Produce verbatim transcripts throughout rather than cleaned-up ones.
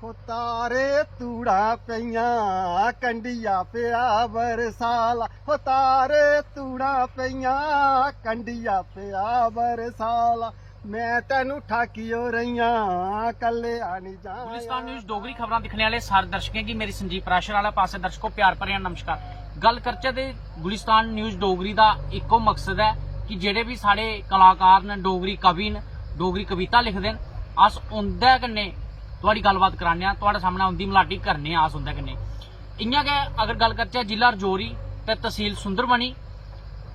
हो तारे, तूड़ां पेइयां, कंडिया पेआ बरसाला। हो तारे, तूड़ां पेइयां, कंडिया पेआ बरसाला। मैं तैनू ठाकी ओ रइयां, कल्ले आनी जां। गुलिस्तान न्यूज डोगरी खबरां दिक्खने आह्ले सारे दर्शकें गी मेरी संजीव पराशर आह्ले पासै दर्शकों प्यार भरेआ नमस्कार। गल्ल करचै ते गुलिस्तान न्यूज डोगरी दा इक्को मकसद ऐ कि जेह्ड़े बी साढ़े कलाकार न, डोगरी कवि न, डोगरी कविता लिखदे न, अस उं'दे कन्नै थुआढ़ी गल्लबात कराने आं, थुआढ़े सामनै उं'दी मलाटी करने आं अस उं'दे कन्नै। इ'यां गै अगर गल्ल करचै जिला रजौरी ते तसील सुंदरबनी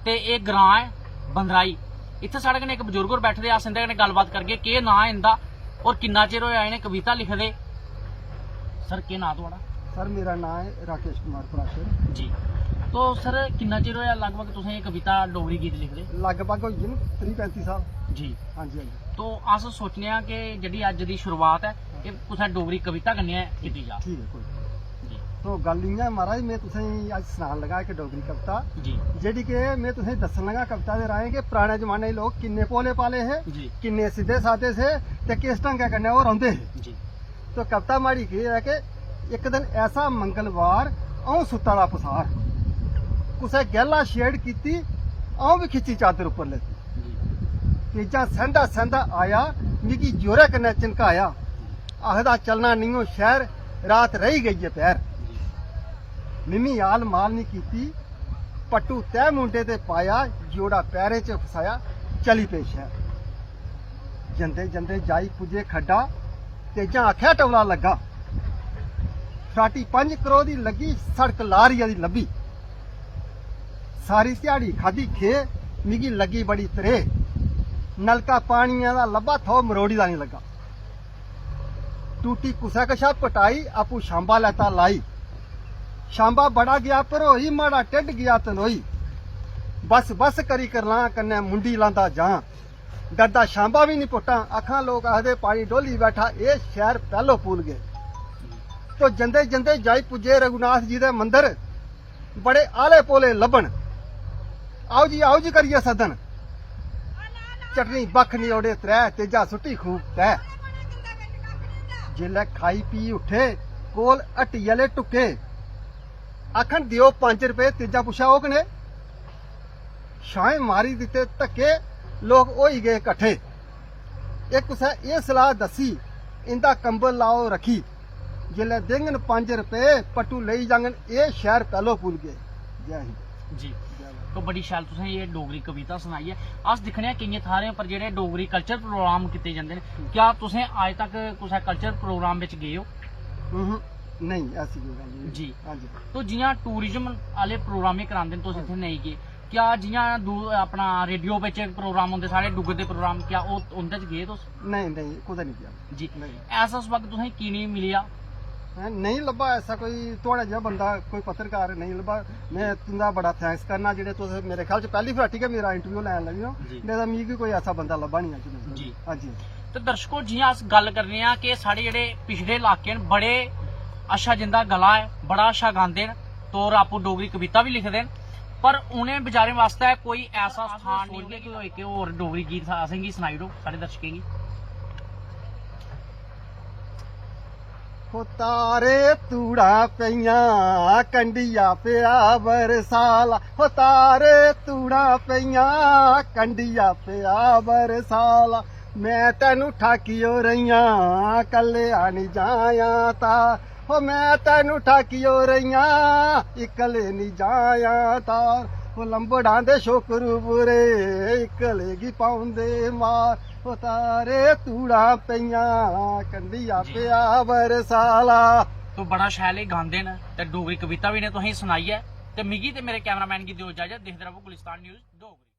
ते एह् ग्रां ऐ बंदराई। इत्थै साढ़े कन्नै इक बजुर्ग होर बैठे दे, अस इं'दे कन्नै गल्लबात करगे केह् नांऽ ऐ इं'दा और किन्ना चिर होआ इ'नें कविता लिखे दे। सर, केह् नांऽ थुआढ़ा? सर, मेरा नांऽ ऐ राकेश कुमार पराशर। जी। तो सर, किन्ना चिर होआ लगभग तुसें एह् कविता डोगरी गीत लिखदे? लगभग होई गे न त्रीह् पैंती साल। जी। हां जी, हां जी। तो अस सोचने आं कि जेह्ड़ी अज्ज दी शुरुआत ऐ, एह् कुसै डोगरी कविता कन्नै गै कीती जा। ठीक ऐ, कोई गल्ल निं। जी। तो गल्ल इ'यां ऐ महाराज, में तुसें गी अज्ज सनान लगा इक डोगरी कविता, जी। जेह्ड़ी कि में तुसें गी दस्सन लगा कविता दे राहें कि पराने जमाने दे लोक किन्ने भोले भाले हे, जी। किन्ने सिद्धे सादे हे ते किस ढंगै कन्नै ओह् रौंह्दे हे। जी। तो कविता माड़ी केह् ऐ कि इक दिन ऐसा मंगलवार, अ'ऊं सुत्ता दा पसार, कुसै गैह्ला छेड़ कीती, अ'ऊं बी खिच्ची चादर उप्पर लैती। जी। तेजा सैंधा सैंधा आया, मिगी जोरै कन्नै झनकाया, आखदा चलना निं ओ शैह्र, रात रेही गेई ऐ पैह्र। जी। मिम्मी आल माल निं कीती, पट्टू तैह् मुंडे ते पाया, जोड़ा पैरें च फसाया, चली पे शैह्र। जंदे जंदे जाई पुज्जे खड्डा, तेजां आखेआ टौला लग्गा। फराटी पंज करोह् दी लग्गी, सड़क लारिया दी लब्भी। सारी ध्याड़ी खाद्धी खे, मिगी लग्गी बड़ी त्रेह्। नलका पानिया दा लब्भा, थो मरोड़ी दा निं लग्गा। टूटी कुसै कशा पटाई, आपूं छांबा लैता लाई। छांबा बड़ा गेआ भरोई, माड़ा ढिड्ड गेआ तनोई। बस बस करी करलां, कन्नै मुंडी लांदा जां। डरदा छांबा बी निं पुट्टां, आखां लोक आखदे पानी डोली बैठा, एह् शैह्र पैह्लो पुल गै। तो जंदे जंदे जाई पुज्जे रघुनाथ जी दे मंदर, बड़े आले पोले लब्भन, आओ जी आओ जी करियै सद्दन। चटनी बक्ख निं ओड़े त्रै, तेजा सुट्टी खूब तै। जेल्लै खाई पी उठे, कोल हट्टी आह्ले टुक्के, आखन देओ पंज रपेऽ, तेजा पुच्छा ओह् कने? छाहें मारी दित्ते धक्के, लोक होई गे कट्ठे। एह् कुसै एह् सलाह दस्सी, इं'दा कंबल लाओ रक्खी। जेल्लै देङन पंज रपेऽ, पट्टू लेई जाङन, एह् शैह्र पैह्लो पुल गै। जै हिंद। जी। तो बड़ी शैल तुसें एह् डोगरी कविता सनाई ऐ। अस दिक्खने आं केइयें थाह्रें उप्पर जेह्ड़े डोगरी कल्चर प्रोग्राम कीते जंदे न, क्या तुसें अज्ज तक कुसै कल्चर प्रोग्राम बिच गे ओ? उहुं, नेईं, ऐसी कोई गल्ल निं। जी। हां जी। तो जि'यां टूरिज्म आह्ले प्रोग्राम एह् करांदे न, तुस इत्थै नेईं गे, क्या जि'यां दू-, अपना रेडियो बिच प्रोग्राम होंदे साढ़े डुग्गर दे प्रोग्राम, क्या ओह् उं'दे च गे तुस? नेईं, नेईं, कुतै निं गेआ। जी। नेईं। ऐसा सौभाग्य तुसें की निं मिलेआ? हैं, नेईं लब्भा ऐसा कोई, थुआढ़े जेहा बंदा, कोई पत्रकार नेईं लब्भा। में तुं'दा बड़ा थैंक्स करना, जेह्ड़े तुस मेरे ख्याल च पैह्ली फराटी गै मेरा इंटरव्यू लैन लगे ओ। जी। नेईं तां मिगी कोई ऐसा बंदा लब्भा निं अज्ज तक। जी। हां जी। ते दर्शको, जि'यां अस गल्ल करने आं कि साढ़े जेह्ड़े पिछड़े इलाके न, बड़े अच्छा जिं'दा गला ऐ, बड़ा अच्छा गांदे न, ते होर आपूं डोगरी कविता बी लिखदे न, पर उ'नें बेचारें बास्तै कोई ऐसा स्थान निं होंदा कि कोई इक होर डोगरी गीत असेंगी सनाई ओड़ो, साढ़े दर्शकें गी। हो तारे, तूड़ां पेइयां, कंडिया पेआ बरसाला। हो तारे, तूड़ां पेइयां, कंडिया पेआ बरसाला। मैं तैनू ठाकी ओ रइयां, कल्ले आनी जायां तां। हो मैं तैनू ठाकी ओ रइयां, इक्कले नी जायां तां। हो लंबड़ां दे छोकरू बुरे, इक्कले गी पाउंदे मार। ओ तारे, तूड़ां पेइयां, कंडिया जी। पेआ बरसाला। तो बड़ा शैल एह् गांदे न ते डोगरी कविता बी इ'नें तुसेंगी सनाई ऐ। ते मिगी ते मेरे कैमरामैन गी देओ इजाजत। दिखदे रवो गुलिस्तान न्यूज डोगरी।